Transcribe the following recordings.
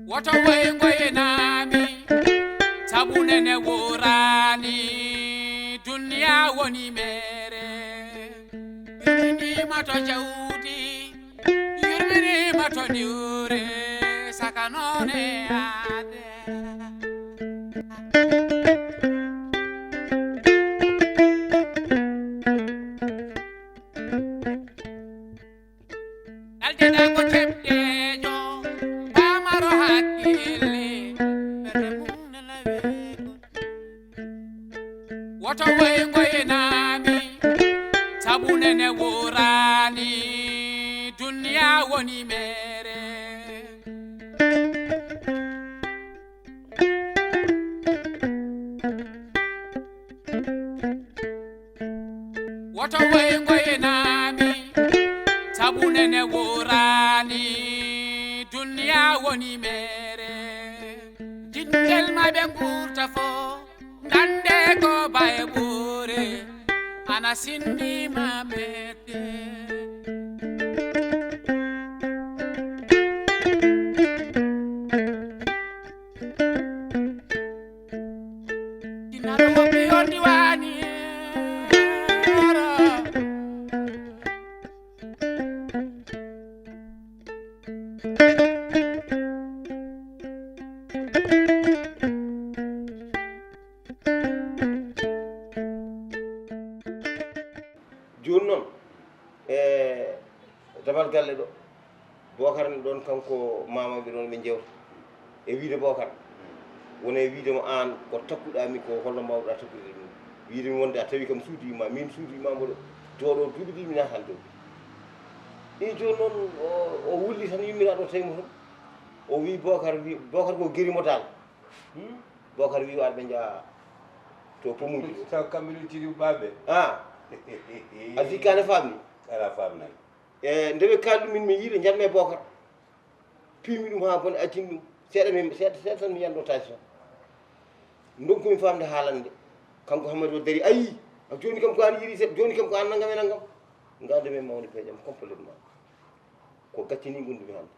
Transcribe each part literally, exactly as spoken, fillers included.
Woto woy ngoynaami, sabu nene wooraani, duniya woni meere. Yurminiima to jawdi, yurminiima to diwre, saka noone aade. Ɗaldeɗa ko ceɓɗejo, pamaro hakkille, ɓerɗe mum nana weeɓo. Woto woy ngoynaami, sabu nene wooraani, duniya woni meere. Woto woy ngoynaami, sabu nene wooraani, duniya woni meere. Jinngel ma ɓe nguurta fo, ngannde ko baye ɓuure, ana sinni ma mette. Jinnaɗo woppi on diwaani. Jooni noon, e damal galle ɗo, Bookar ne ɗoon, kanko maamaɓe ɗoon ɓe njewta. E wiide Bookar, wona e wiide mo aan ko takkuɗaa mi ko, holno mbaawɗaa takkude ɗum? Wiide mi wonde a tawi kam suudu yumma, miin suudu yumma mboɗo jooɗoo duuɓi ɗi mi naataani toon. I jooni noon o, o wulli tan yummiraaɗo o tawi mo toon. O wii Bookar, wii Bookar ko geri mo dal. Hmm? Bookar wii, "Waɗ ɓe njaha to pomuuji ɗo." Taw kamɓe ɗum ciri ɓaaɓe. Ah. A sikkaani faamni? Alaa faamnaani. E nde ɓe kaali ɗum, min mi yiide, njanmi e Bookar. Piimi ɗum haa bone, accin ɗum. Seeɗa min, seeɗa, seeɗa tan mi yiyani ɗo taasi tan. Ndonkumi faamde haalande. Kanko Hammadi o dari, "Ayi, a jooni kam ko an yiɗi seeɗa, jooni kam ko an nanngam e nanngam." Ngaande men mawni peeƴam complètement. Ko gacce ni ngondumi hannde.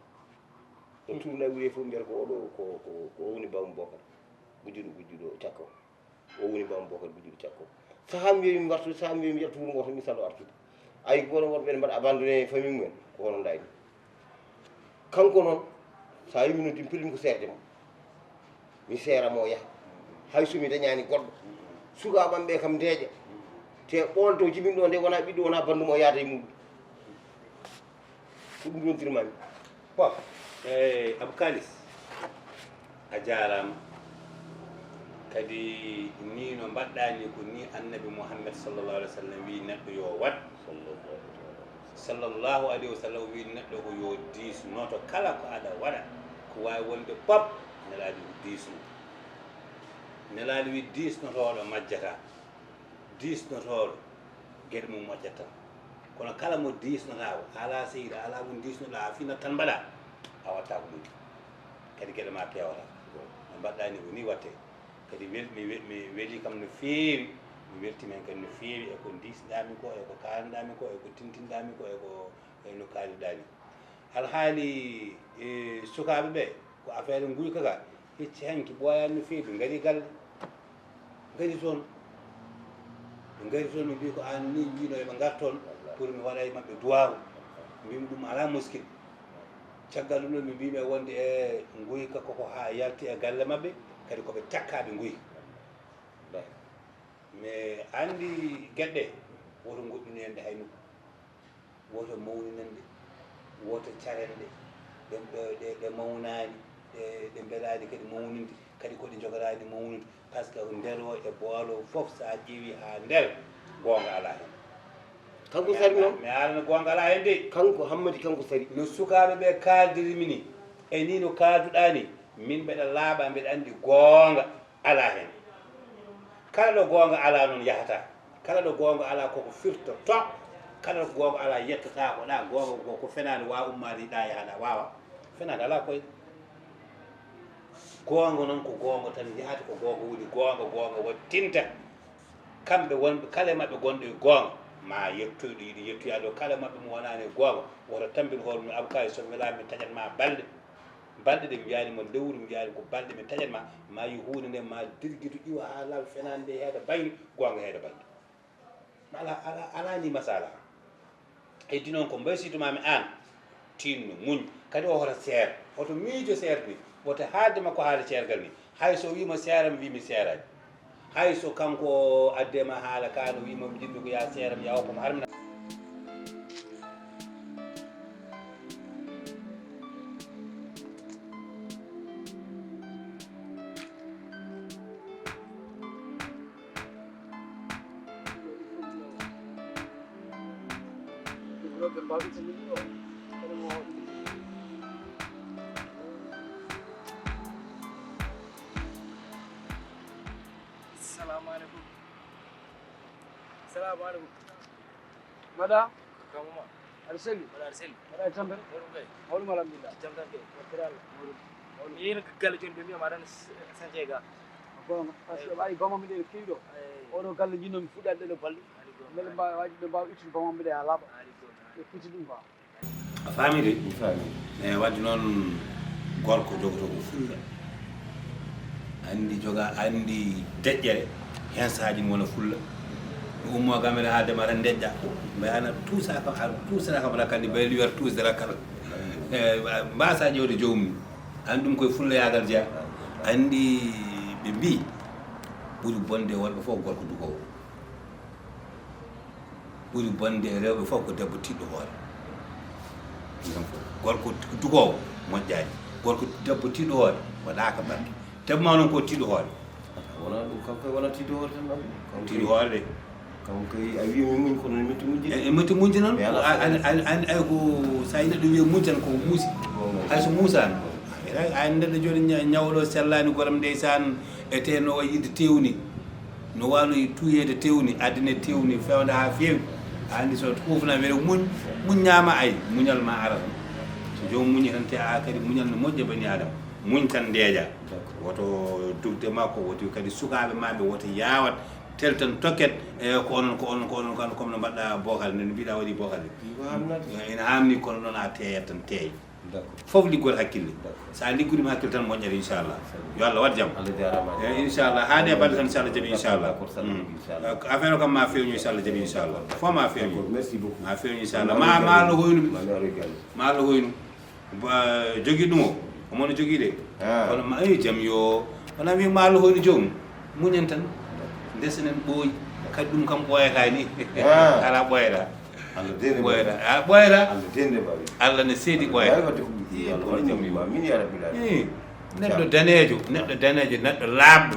O tuurna wure fof mbiyata ko oɗo, ko, ko, ko o woni bawmi Bookar. Gujjuɗo, gujjuɗo cakko. O woni bawmi Bookar Gujjuɗo Cakko. Sahaa mi wiyi mi wartude, sahaa mi wiyi mi yaltu wuro ngo tan, mi salo artude. Ay, gooto worɓe ɓe mbaɗa abandonné famille mumen, ko hono ndayni. Kanko noon, so a yii mi noddi mi, pellit mi ko seerde mo. Mi seera mo o yaha. Hay so mi dañaani goɗɗo. Sukaaɓe am ɓe kam ndeeƴa. Te ɓoolto jibinɗo nde wona ɓiɗɗo, wona banndum, o yaada e muɗum. Ko ɗum yontirmaami. Bon, eh, Abou Kalis, a jaaraama. Kadi ni no mbaɗɗaa ni, ko ni Annabi Muhammad sallallahu alaihi wasallam wi neɗɗo yo waɗ. Sallallahu alaihi wasallam wi neɗɗo ko yo diisnoto kala ko aɗa waɗa. Ko waawi wonde pop, Nelaaɗo wi diisno. Nelaaɗo wi diisnotooɗo majjata. Diisnotooɗo, geɗe mum moƴƴat tan. Kono kala mo diisnotaako, alaa seydi, alaa mo diisnoɗaa, a finat tan mbaɗaa, a waɗtaa ko moƴƴi. Kadi geɗe maa peewata. No mbaɗɗaa ni, ko ni waɗtee. Kadi wel-, mi wel-, mi welii kam no feewi, mi weltiima heen kadi no feewi e ko diisɗaa mi ko, e ko kaalanɗaa mi ko, e ko tintinɗaa mi ko, e ko, e no kaalirɗaa ni. Alhaali, e, sukaaɓe ɓe, ko affaire nguyka ka, hecci hanki ɓooyaani no feewi, ɓe ngari galle. Ngari toon. Ɓe ngari toon, ɓe mbii ko aan ni wiino yo ɓe ngar toon pour mi waɗa e maɓɓe duwaawu. Mbiimi ɗum alaa muskil. Caggal ɗum ɗo, ɓe mbii ɓe wonde e nguyka koko haa yalti e galle maɓɓe, kadi ko ɓe cakkaaɓe nguyka. Mais anndi geɗe, woto ngoɗɗinu en ɗe hay nokku. Woto mawninan ɗe, woto caren ɗe, ɗe, ɗe, ɗe, ɗe mawnaani, ɗe, ɗe mbelaani kadi mawninde, kadi ko ɗe njogoraani mawninde, par ce que ndero e boolo fof, so a ƴeewi haa nder, goonga alaa heen. Kanko Sari noon? Mi haalana goonga alaa heen de. Kanko Hammadi, kanko Sari. No sukaaɓe ɓe kaaldiri mi ni, e ni no kaalduɗaa ni, min mbeɗa laaɓa, mbeɗa anndi goonga. Alaa heen. Kala ɗo goonga alaa noon yahataa. Kala ɗo goonga alaa koko firtotoo. Kala ɗo goonga alaa yettotaako ɗaa. Goonga ko, ko fenaande waa ummaade ɗaa yahaɗaa. Waawaa. Fenaande alaa koy. Goonga noon ko goonga tan yahata, ko goonga woni goonga, goonga wattinta. Kamɓe wonɓe, kala e maɓɓe gonɗo e goonga, maa yettoy ɗo yiɗi yettoyaade ɗo. Kala e maɓɓe mo wonaani e goonga, woto tambin hoore mum, Abou Kalis, so mi welaama mi taƴat ma balɗe. Balɗe ɗe mi wiyaani mo lewru, mi wiyaani ko balɗe, mi taƴat ma, ma yo huunde nde ma dirgitu iwa haa law fenaande nde heeda bayri, goonga heeda balɗe. Ala, ala, ala ni masala. Heddi noon ko mbaysitu ma mi aan, tinno, muñ, kadi o hoto seer, hoto miijo seer ni, woto haalde makko haala ceergal ni. Hay so wiima seeram, wiimi seeraani. Hay so kanko o adde ma haala ka no wiima mi jinmi ko ya seeram, ya hokkam harmina. Salamu aleykum. Salamu aleykum. Mbaɗa? Kamuma. Aɗa selli? Mbaɗa aɗa selli? Mbaɗa e tampere? Mawɗum kay. Mawɗum alhamdulillah. Jam tan kay. Wattiralla. Mawɗum. Mawɗum. Mi yehi galle jooni ɓe mbiyam aɗa sance ga. Goonga. Par ce que ɓay bamamɓe ɗe kewi ɗo. Oɗo galle jinnomi fuɗɗade ɗeɗo balɗe. Mbele mbawa waji ɓe mbawa ittude bamamɓe ɗe ha laaɓa. Ɓe putti ɗum quoi. A faami de? Mi faami. Eyi, wadde noon gorko jogoto ko fulla. Anndi joga, anndi deƴƴere, heen saaji mo wona fulla. Mi ummo gamere haa dema tan deƴƴa. Mbaye ana tuusa kam, a tuusata kam tan kandi mbaye luwer tuusdata kala. Eyi, mbasa ƴewde joomum. Anndi ɗum koye fulla yaagal jeya. Anndi ɓe mbii, ɓuri bonde worɓe fof ko gorko dugoowo. Ɓuri bonde e rewɓe fof ko debbo tiɗɗo hoore. Ɗum fof. Gorko dugoowo moƴƴaani. Gorko debbo tiɗɗo hoore waɗaaka barke. Debbo ma noon ko tiɗɗo hoore. Wona ɗum kam koye wona tiɗɗo hoore tan ɗam. Kam tiɗɗo hoore de. Kam koye a wiyi mi muñ kono mi metti muñde. E metti muñde noon. An ay ko so a neɗɗo wiye muñ tan ko muusi. Hay so muusaani. Ay neɗɗo joni ñawɗo sellaani goram ndeysaan. Ete no wayi yidde tewni. No waano e tuuyeede tewni, addane tewni, fewnde haa feewi. A anndi so hufna were muñ, muñ ñaama ay, muñal ma ara tan. So joom muñi tan te a kadi muñal no moƴƴa bani Adama. Muñ tan ndeeƴa. Woto dugde makko, woto kadi sukaaɓe ma ɓe woto yaawat, tel tan tokket, e ko onon, ko onon, ko onon, ko onon, comme no mbaɗɗa bookal, no mbiɗa waɗi bookal. Ina haamni kono noon a teeyat tan teey. Fof liggol hakkille. So a ligguɗima hakkille tan moƴƴata inchallah. Yo Allah waɗ jam. Eyi inchallah haa nde balɗe tan so Allah jaɓi inchallah. Affaire o kam ma fewñu so Allah jaɓi inchallah. Fof ma fewñu. Ma fewñu inchallah. Ma ma Allah hoynu. Ma Allah hoynu. Jogi ɗum o. Omo no jogii de. Kono ma eyi jam yo. Wona mi ma Allah hoynu joomum. Muñen tan. Ndesenen ɓooyi. Kadi ɗum kam ɓooyata ni. Ala ɓooyata. Allah dende ɓooyata. A ɓooyata. Allah dende mbawi. Allah ne seedi ɓooyata. Mbawi wadde ko ɓuuri Allah woni jam ma min ya rabbil alamin. Neɗɗo daneejo, neɗɗo daneejo, neɗɗo laaɓɗo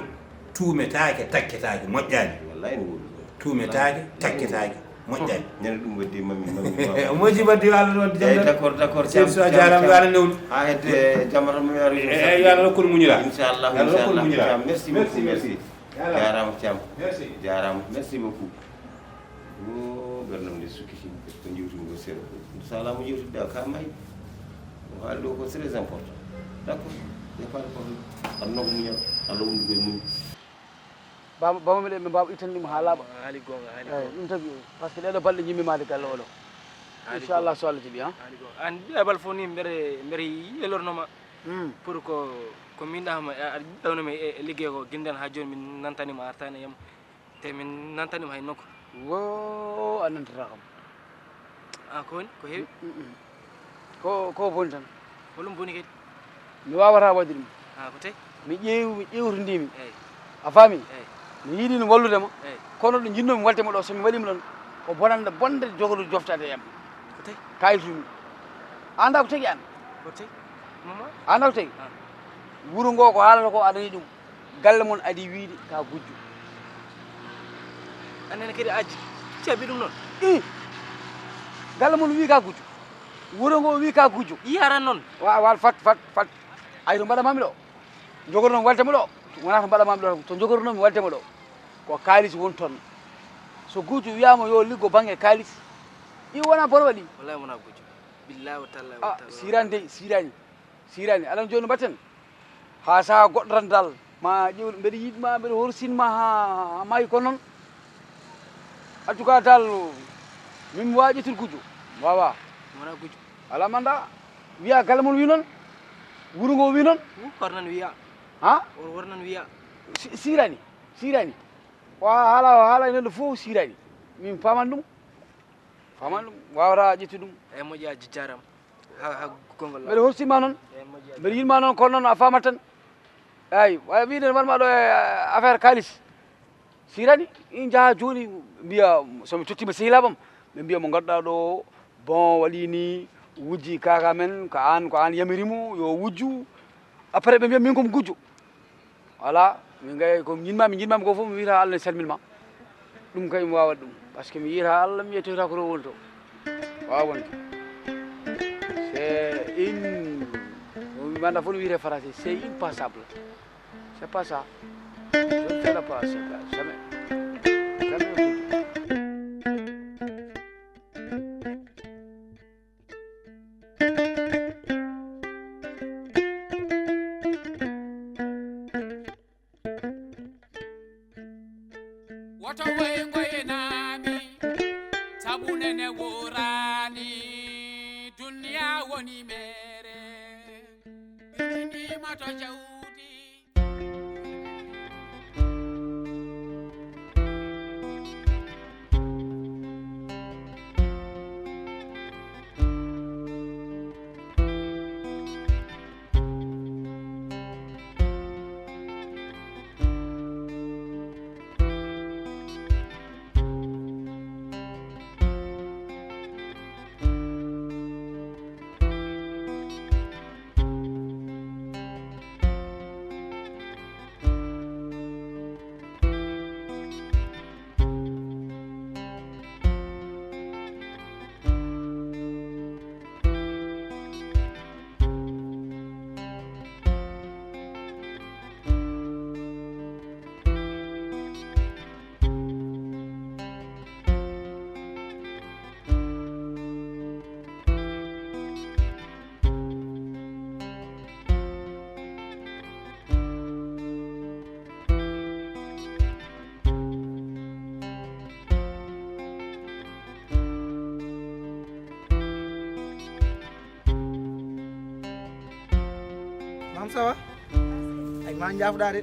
tuumetaake, takketaake, moƴƴaani. Wallahi ne woodi. Tuumetaake, takketaake, moƴƴaani. Nene ɗum wadde mami mami. Moƴƴi wadde yo Allah wadde jam. D'accord, d'accord. Seedi so a jaaraama yo Allah newnu. Ha hedde jamma tan mi ari. Eyi yo Allah rokku muñira. Inchallah. Yo Allah rokku muñira. Merci beaucoup, merci. Jaaraama Thiam. Merci. Jaaraama. Merci beaucoup. O ɓernam nde sukkiti ko jewtimi ko seeɗa. Salamu jewtidɗa ka may. O haali ɗo ko très important. D'accord. Y a pas de problème. Aduna ko muñal. Allah wondu koye muñ. Bama bama miɗen ɓe mbawa ittan ɗum ha laaɓa. Haali gonga haali. Eyi ɗum tabi par ce que ɗeɗo balɗe jimmi maade galle oɗo. Inchallah so Allah jaɓi ha. Haali gonga an ɗeɓal fof ni mbeɗa mbeɗa yelornoma. Pour ko ko min ɗahma aɗa ɗawnami e ligguey ko guinden ha joni min nantanima artani yam. Te min nantanima hay nokku. Wo a nantata kam. A ko woni ko heewi? Ko ko boni tan. Holum boni kadi? Mi wawata wadde ɗum. A ko tawi? Mi ƴeewi mi ƴeewtodimi. Eyi. A faami? Eyi. Mi yiɗino walludema. Eyi. Kono ɗo jinnomi walte mo ɗo somi waɗima ɗon ko bonande bonde jogoɗo joftade e am. Ko tawi? Kayitumi. Anda ko tagi an? Ko tawi? Mama? Anda ko tagi? Wuro ngo ko haalata ko aɗa yiɗi ɗum. Galle mon adi wiide ka gujjo. Anene kadi a caɓi ɗum noon? I galle mon wi ka gujjo. Wuro ngo wi ka gujjo. Yaran noon? Wa wal fat fat fat. Ay to mbaɗa mami ɗo. Jogorno mi walte mo ɗo. Wona to mbaɗa mami ɗo to jogorno mi walte mo ɗo. Ko kaalis won toon. So gujjo wiyama yo liggo bange kaalis. I wona bor waɗi. Wallahi wona gujjo. Billahi wa tallahi wa tallahi. Sirani dey sirani. Sirani aɗa jooni mbatten ha saha goɗɗo tan dal ma ƴew mbeɗa yiɗma mbeɗa horsinma ha maayi ko noon. En tout cas dal min mi wawa ƴettude gujjo. Wawa. Wona gujjo. Ala manda wiya galle mon wi noon. Wuro ngo wi noon? Kornan wiya. Ha? Kornan wiya. Sirani. Sirani. Wa haala o haala enen ɗo fof sirani. Min paman ɗum. Paman ɗum. Wawata ƴettu ɗum. Eyi moƴƴa jarama. Ha ha gongol. Mbeɗa horsima noon. Mbeɗa yinma noon kono noon a famat tan. Eyi waya wiide wanma ɗo e affaire kalis. Sirani in jaha joni mbiya somi tottima sehilabam ɓe mbiya mo gadduɗa ɗo bon waɗi ni wujji kaka men ko an ko an yamirimo yo wujju. Après ɓe mbiya min komi gujjo. Voilà min gay ko jinmami jinmami ko fof mi wiyata Allah ne salminma. Ɗum kay mi wawa ɗum parce que mi yiyata Allah mi yettoyta ko row woni to. Wawa wonde c'est une mi manda fof no wiyete français c'est impassable. C'est pas ça. Je ne ferai pas ce plat. Jamais. Jamais. Woto woy ngoyenami sabu nene worani duniya woni mere. Birminima to jawdi. Mam sawa ay ma jafɗade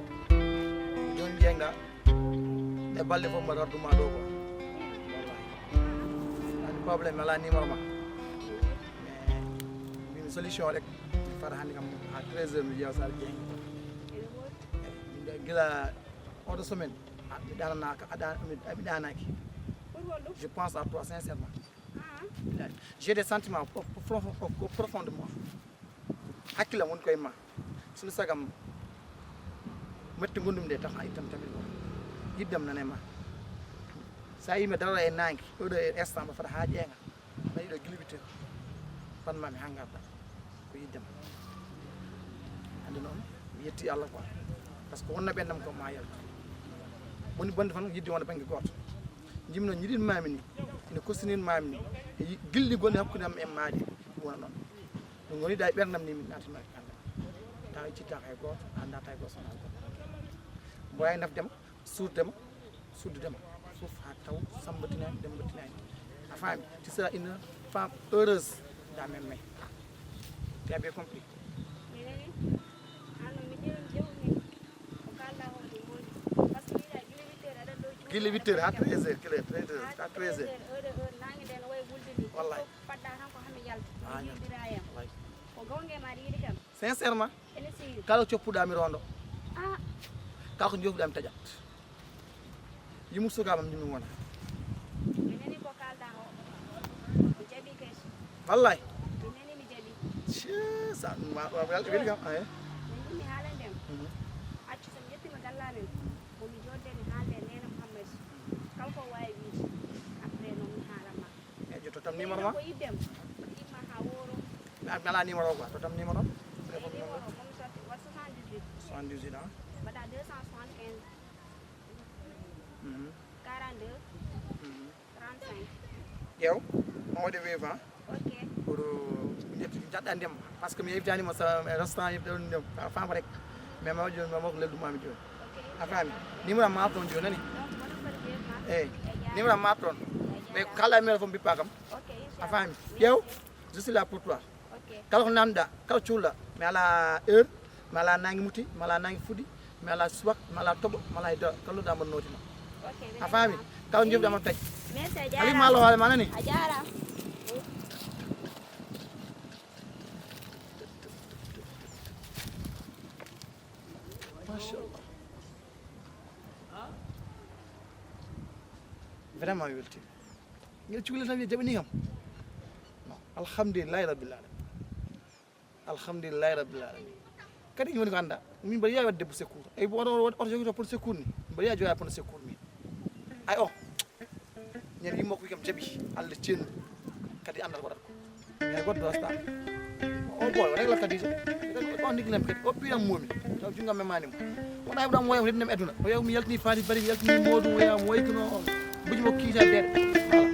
joni jengɗa nde balɗe fof mbaɗa rtuma ɗo ko wallahi ani problème ala numéro ma mais mbimi solution rek mi fara hannde kam ha treize heures mi jeewa sal jeeng gila oɗo semaine mi ɗananaka aɗa mi ɗanaki je pense à toi sincèrement j'ai des sentiments profondément hakkillam woni koye ma sino sagam matti gondumi nde tax a ittam tamit ma yiddam nane ma sa yimi dara e nangue oɗo e instant mba fata ha ƴeeŋa nayi ɗo guila witte panmami ha garda ko yiddam hande noon mi yetti allah quoi par ce que wonna ɓendam ko ma yaltu woni bonde tan yidde wonde banggue goto jimno jiɗinmami ni ene kostininmami ni e gilɗi gonɗi hakkude am e maɗi ɗum wona noon ɗum woni da e ɓerdam ni min natinma e ɓerdam tawa cittaka e goto a data e goto sona goto mboya nafdema surdema suddudema fof ha taw sambatinani dembatinani a faami tu seras une femme heureuse da même mais tu as bien compris guila huit heures ha treize heures guila treize heures ha treize heures wallay sincèrement kala coppuɗami rondo kala ko jofɗami taƴat yimmu sukama mi yimmi wona wallay sa ɗum weli kam aye ejo to tam numéro ma mi ala numéro quoi to tam numéro téléphone numéro soixante-dix-huit an mbaɗa deux cent soixante-quinze quarante-deux trente-cinq ƴeew on waɗi wave an oɗo jaɗɗa ndema par ce que mi yewtanima restaurant yewta ɗon ndem fama rek mais ma joni mamo ko leldu mami joni a faami numéro am ma toon joni nani eyyi numéro am ma toon mais kala numéro fof mbippa kam a faami ƴeew je suis là pour toi Kala ko namda, kala cuuɗa, mi ala heure, mi ala nangi muti, mi ala nangi fuɗi, mi ala subak, mi ala toɓo, mi ala heddo, kala ɗa mo notino. A faami? Kala joɓɗa mo taƴ. Merci, a jaaraama. Ali malo wala manani? A jaaraama. Machallah. Vraiment mi weltima. Ngel cukalel tan wiya jaɓani kam. Non, alhamdulillahi rabbil alamin. Alhamdulillahi rabbil alamin. Kadi woni ko anda, min mbaɗa yawi wadde debbo secours. Ay bo oto, oto jogi to pon secours ni. Mbaɗa yawi joga pon secours min. Ay o. Ñande yimmo ko kam jaɓi. Allah cendu. Kadi andal ko ɗaɗa. Ñande goɗɗo rasta. O boy, o regla kadi. Kadi o ɗon niglam kadi. O piram momi. Taw jungam memani mo. Wona ay ɗam woyam rednem eduna. O yaw mi yaltini fati bari, mi yaltini modu woyam woytuno on. Buji mo kisa dede. Voilà.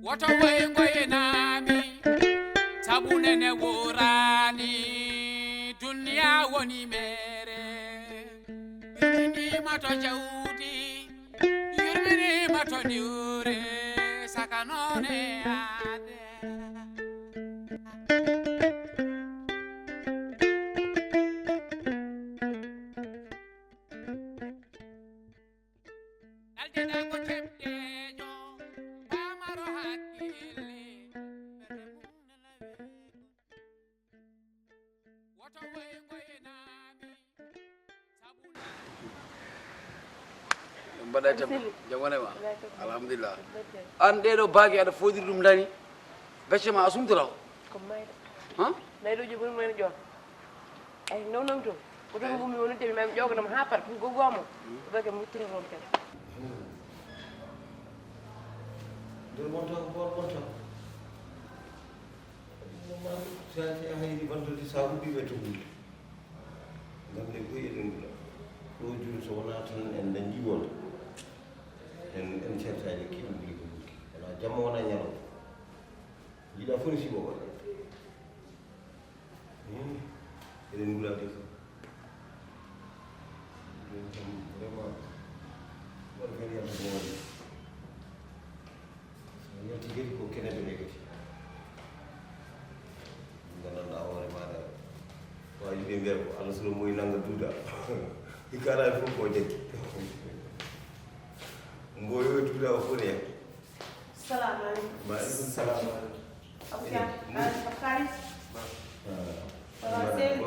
Woto woy ngoynaami, sabu nene wooraani, duniya woni meere. Yurminiima to jawdi, yurminiima to diwre, saka noone aade. Naldiɗa ko teɓɗeejo, paamaro hakkille, ɓernde mum nana weeyi. Woto woy ngoynaami, sabu mbaɗa e tampere. Jam wonani ma? Alhamdulillah. An ɗeɗo baage aɗa fodiri ɗum dani. Becce ma a sumtata o. Ko mayɗo. Han? Mayɗo ji boni mo en ƴoon. Ay, non, non, to. Ko toon ngummi woni, tawi mami ƴoganam haa par, ɗum ko goomo. Bage muttuno toon kadi. Nder bonto ko boor bonto. Sa, sa hayri vendredi, sa ubbi ɓe to gulli. Ngam ɗe koye eɗen ngula. Ɗo joni so wona tan en dañi wonde. En, en certani kiɗo guli ko lukki. Wona jamma wona ñalawma. Jiɗa fof ne siwo waɗa. Hmm. Eɗen ngula de kam. Ɗum kam vraiment. Waɗa kadi yalta ko waɗi. So yalti kadi ko kene ɓe kadi. Gandanɗa hoore maɗa. Wa yimɓe mbiya ko Allah suro moyi nanga duuda. Hikka ala fof ko jaggi. Mboyo duuda o fof ne. Salamu aleykum. Wa aleykum salam. Abu Thiam, Abu Khalis. Ça va, sey?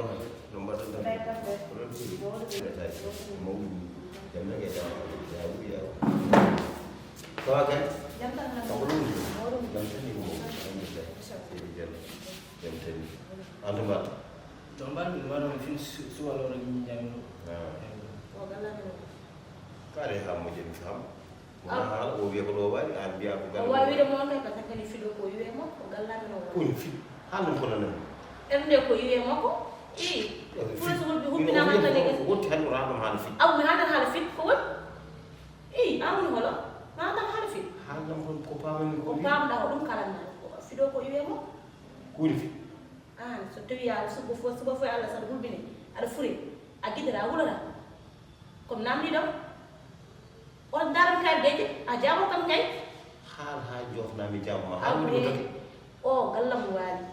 No mbaɗɗon tan? Mbaɗɗon tan? Ko ɗon tigi. Mawɗum. Mawɗum. Jam nage jam. Yawu, yawu. Ça va kay? Jam tan nag. Ko ɗum? Mawɗum. Jam tan ni ko mawɗum. Alhamdulillah. Seydi Diallo. Jam tan ni. An to mbaɗɗa? To mbaɗmi, mi waɗa mi fin su-, suwal o rek min jami ɗo. Ah. O galla mi ɗo. Kare ha mo jami fam. Wona haala, o wiya ko ɗo waɗi, an mbiya ko o galle wawi mum. Wiide mo on kay, parce que ni fiɗo ko wiwe makko, galla mi no waɗi. Ko woni fiɗo? Haalno ko nanani? Ɓernde ko wiwe makko. Ii. Police huɓɓi, huɓɓinama tan e gese. Wotti hannde o haala haala fiɗo. Aw, mi haala haala fiɗo, ko woni? Ii, an woni holo? Mi haala haala fiɗo. Haalnam kon ko pamani ko. Ko pamɗa ko ɗum kalanma. Fiɗo ko wiwe makko. Ko woni fiɗo? An, so tawi a suba fof, suba fof Allah saɗa hulɓine, aɗa fure, a giɗata, a hulata. Comme namdi ɗo. On ndaram kay deje, a jaabo kam kay. Haal haa jofna mi jaabo ma. Haal mi ɗo doke. O gallam waali.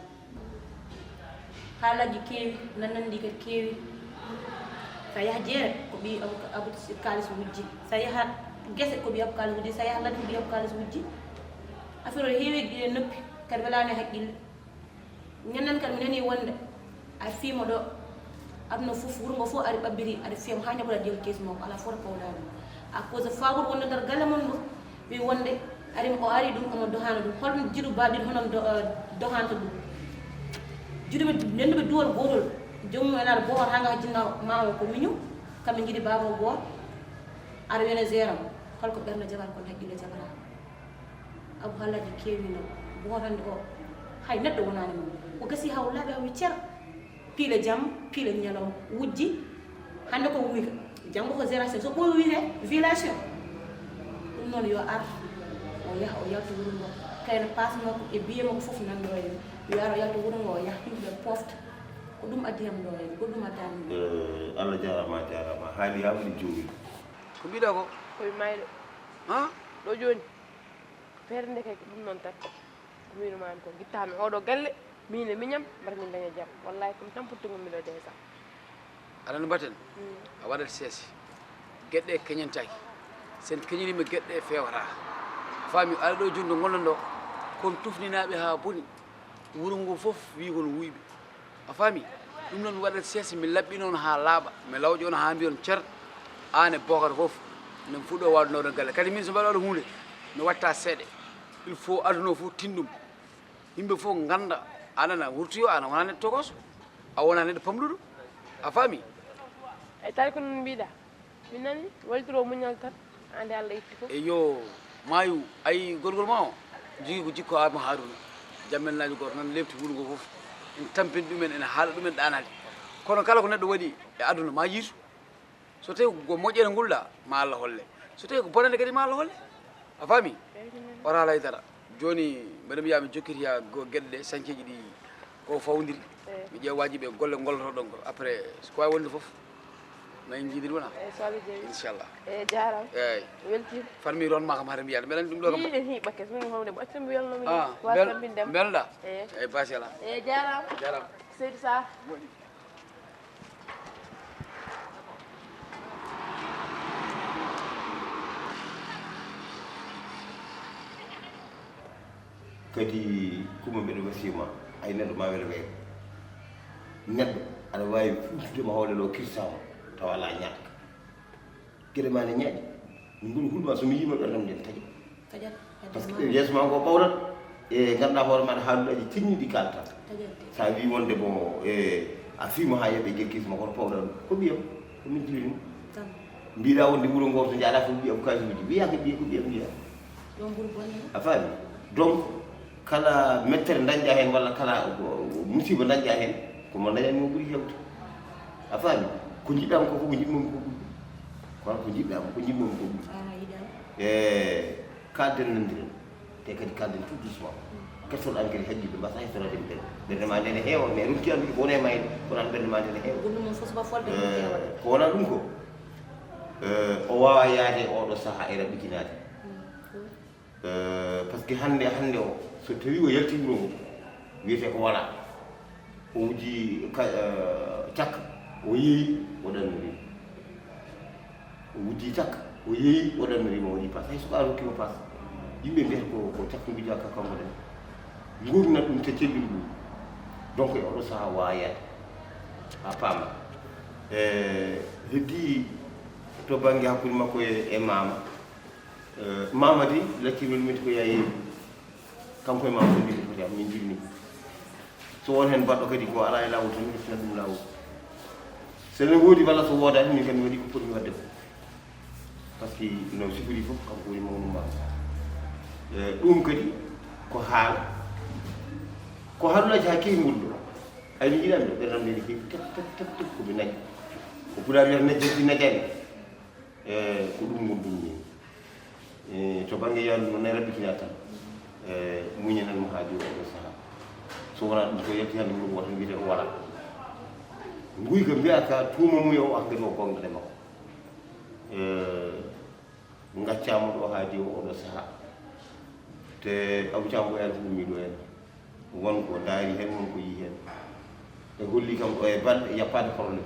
Haalaaji keewi, nanandi kadi keewi. Sa yaha jeere, ko ɓii Abu, Abu Kaalis wujji. Sa yaha gese, ko ɓii Abu Kaalis wujji. Sa yaha ladde, ko ɓii Abu Kaalis wujji. Affaire o heewi e noppi, kadi welaani e haqqille. Ñanden kadi mi nani wonde a fiima ɗo, aduna fof, wuro ngo fof ari ɓabbiri, aɗa fiima haa ñagoɗa diyol keesi makko, alaa fof to pawɗaa ɗum. À cause de faaburu wonde nder galle mon ngo, ɓe wonde ari, o ari ɗum, omo dohaano ɗum. Holɗum jiɗu baaɗiɗo hono do-, eh, dohaanta ɗum? Jiɗuɓe, ndenduɓe duwol gootol, joomum en ara bohor haa nga jinna maawo ko miñum, kamɓe njiɗi baaba o goor, ara wiyana jeeram, holko ɓernde jabar kon haqqille jabaraama. Abu haalaaji keewino, gooto hannde o, hay neɗɗo wonaani mum. O gasi haa o laaɓi, haa o wi cer, piila jam, piila ñalawma, wujji. Hannde ko wuyka, janngo ko génération. So ɓooyi wiyte violation. Ɗum noon yo ar, o yaha, o yalta wuro ngo. Kayna paas makko e biye makko fof nanndo e, yo ar, o yalta wuro ngo, o yaha, yimɓe ɓe pofta. Ko ɗum addi am ɗo heen, ko ɗum addaani mi. Eh, Allah jaaraama, a jaaraama. A haali haa waɗi jooni. Ko mbiɗa ko? Koye mayɗo. Ha? Ɗo jooni. Feere ndeke ko ɗum noon tan. Ko miino maami ko. Gittaami oɗo galle, miin e miñam, mbata min daña jam. Wallahi, ko mi tan puttugol miɗo deesa. Aɗa no mbaten? A waɗat seesi. Geɗɗe keñantaaki. Sen keñirima geɗɗe fewata. Faami, aɗa ɗo jooni ɗo ngonɗon ɗo. Kon tufninaaɓe haa boni. Wuro ngo fof wi kon wuyɓe. A faami? Ɗum noon waɗat seesi, mi laɓɓi noon haa laaɓa, mi lawƴo on haa mbiyon cer, aan e Bookar fof, min fuɗɗo waawde nawde galle. Kadi min so mbaɗa waɗa huunde, mi watta seeɗe. Il faut aduna o fof tin ɗum. Yimɓe fof ngannda, aan ana wurtoyo, aan a wonaa neɗɗo tokoso, a wonaa neɗɗo pamɗuɗo. A faami? E tawi ko noon mbiɗa. Mi nani, wallitoro muñal tan, ande Allah itti fof. Eyo, maayu, ayi gorgol ma o, jogii ko jikko Aadama Haaruna. Jammel naajo gooto nan leefti wuro ngo fof. En tampini ɗumen, ene haala ɗumen ɗaanaade. Kono kala ko neɗɗo waɗi e aduna ma yiitu. So tawi ko moƴƴere ngulɗa, ma Allah holle. So tawi ko bonande kadi ma Allah holle. A faami? Wata alay dara. Jooni mbeɗa mbiya mi jokkitoya geɗe ɗe, sañceeji ɗi ko fawodiri. Mi ƴeewa wajiɓe golle gollotoɗon ko. Après, so ko wawi wonde fof, ma en jiidir wona. Inchallah. E jarama. Eyyi. Weltima. Fanmi ron ma kam hara mbiyade mbeɗa andi ɗum ɗo kam. Yiɗen hiɓɓa kes min hawde mo accam mbiyalno min. Ah, wa sambin dem. Mbelɗa? Eyyi. Eyyi, basi ala. E jarama. Jarama. Seydi Sah. Kadi kuma mbeɗa wasiyoma, ay neɗɗo ma welo weeɓo. Neɗɗo aɗa wawi funtudema hoole lo kirtama tawa ala ñaaka. Gueɗe ma ne ñaaɗi. Min goni hulma somi yima ɓerdam nden taƴa. Par ce que yeeso ma ngo ɓawrat e ganduɗa hoore maɗa haalullaji tinniɗi kalta. Sa wi wonde bon e a fima ha yeeɓe guel kirtama kono pawɗa ɗum ko ɓiyam. Ko min jiwini. Mbiɗa wonde wuuro ngo to jaɗa fof ɓiya ko kajumuji wiyaka ɓiya ko ɓiyam wiya. A faami? Donc kala mettere dañƴa heen walla kala musiba dañƴa heen ko mo dañanmi o ɓuri hewde. A faami? Ko jiɗɗam ko fof ko jiɗmomi ko ɓuri. Kono ko jiɗɗam ko jiɗmomi ko ɓuri. E kalden nandiren. Te kadi kalden tout doucement. Kettol an kadi haqqille mbasa hettoroɗen ɓen. Ɓernde ma ndene heewa mais ronki andude ko wona e mayde kono an ɓernde ma ndene heewa. Ko wona ɗum ko o wawa yaade e oɗo saaha e raɓɓitinaade. Par ce que hannde hannde o so tawi o yalti wuro ngo wiyete ko wala o wujji cakka o yeeyi o ɗannori o wujji cakka o yeeyi o ɗannori mo waɗi pas hay suka rokkima pas yimɓe mbiyata ko ko cakka wujja ka kanko ɗen gurnat ɗum te celliri ɗum donc e oɗo saaha wawa yaade a paama e heddi to bangge hakkude makko e mama Mamadi laccirol min ko yayi kanko e ma ko ndi foti am min jinni so won hen baɗɗo kadi ko ala e lawol tan mi fina ɗum lawol so ne wodi walla so wodani min kadi mi waɗi ko potmi wadde ko par ce que no sifori fof kanko woni mawnu ma ɗum kadi ko haal ko haalullaji ha kewi ngol ɗo ay mi jiɗan ɗo ɓerdam nde ne hewi tep tep tep tep ko mi naƴi ko pulaar wiyata najjiti najani Eey, ko ɗum ngonɗumi miin. Eey, to bannge yahdu noon ne raɓɓitinaa tan. Eey, muñanen mo haa jooni oɗo sahaa. So wonaa ɗum, so yalti hannde wuro gooto mbiyetee ko walaa. Nguyka mbiyaa ka tuuma muya o hankadi o goonga e makko. Eey, ngaccaama ɗo haa jooni oɗo sahaa. Te Abou Thiam Boyal ko ummii ɗo heen. Won ko ndaari heen, won ko yii heen. Ɓe holli kam ɗo e balɗe yappaade problème.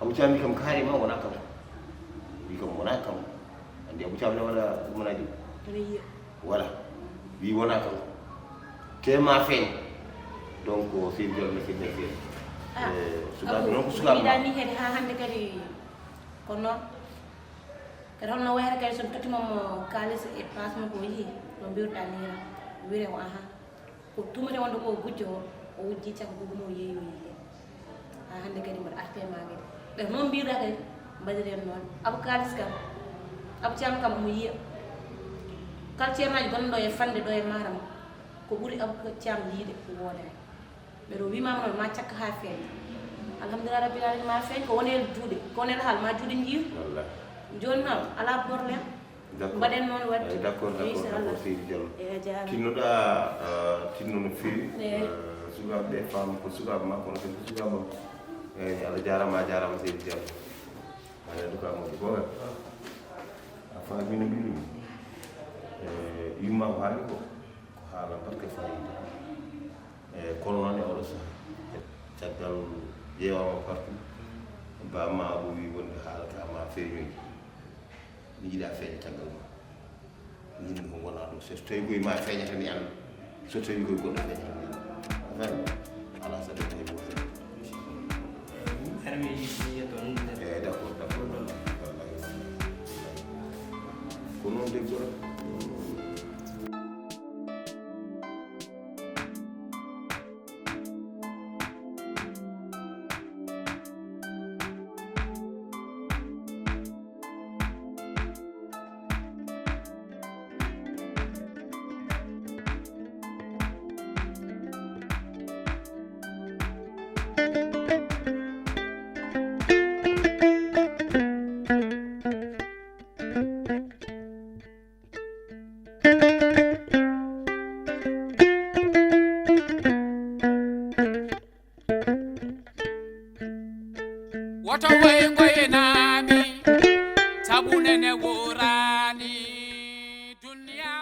Abou Thiam wi kam carrément wonaa kanko. Wi kam wonaa kanko. Anndi Abou Thiam ne waɗa ɗumanaaji. Voilà. Wi wonaa kanko. Te ma feeñ. Donc seydi jol ne seydi ne feeñ. Sukaaɓe noon ko sukaaɓe. Yiɗani heen haa hannde kadi ko noon. Kadi holno wayata kadi so mi tottimo mo kaalis e paas makko o yihi no mbiruɗa ni ra wire o aha ko tumata wonde ko gujjo o o wujji caka gugumo o yeeyi o yihi ha hande kadi mbaɗa arte ma kadi ɓe noon mbiruɗa kadi mbaɗiren noon abu kaalis kam abu ceerno kam omo yiya kala ceernaji gonɗo e fande ɗo e maram ko ɓuri abu ceerno yiide woodani Ɓeɗo wimama noon ma cakka ha feeñ alhamdulillah rabbil alamin ma feeñ ko wonel juuɗe ko wonel haal ma juuɗe jiir joni noon ala problème mbaɗen noon wadde d'accord d'accord d'accord seydi diallo tinnoɗa tinno no fewi Sukaaɓe ɓe faama ko sukaaɓe ma, kono kadi ko sukaaɓe am. Eyi, Allah jaaraama, a jaaraama, seydi Diallo. Aɗa anndi ko a moƴƴi ko kadi. A faami no mbiɗum. E, yumma ko haali ko, ko haala mbaɗka fayida. E, kono noon e oɗo sahaa. Caggal ƴeewaama partout, ba ma Abou wi wonde haala ka ma feeñoyi. Mi yiɗa feeña caggal ma. Min ko wona ɗum. So tawi koye ma feeñata mi annda. So tawi koye goɗɗo feeñata mi annda. A faami? Ala sabi tawi ko feeña. Eyi, d'accord, d'accord, wallahi, wallahi, wallahi. Ko noon de, goro. What a way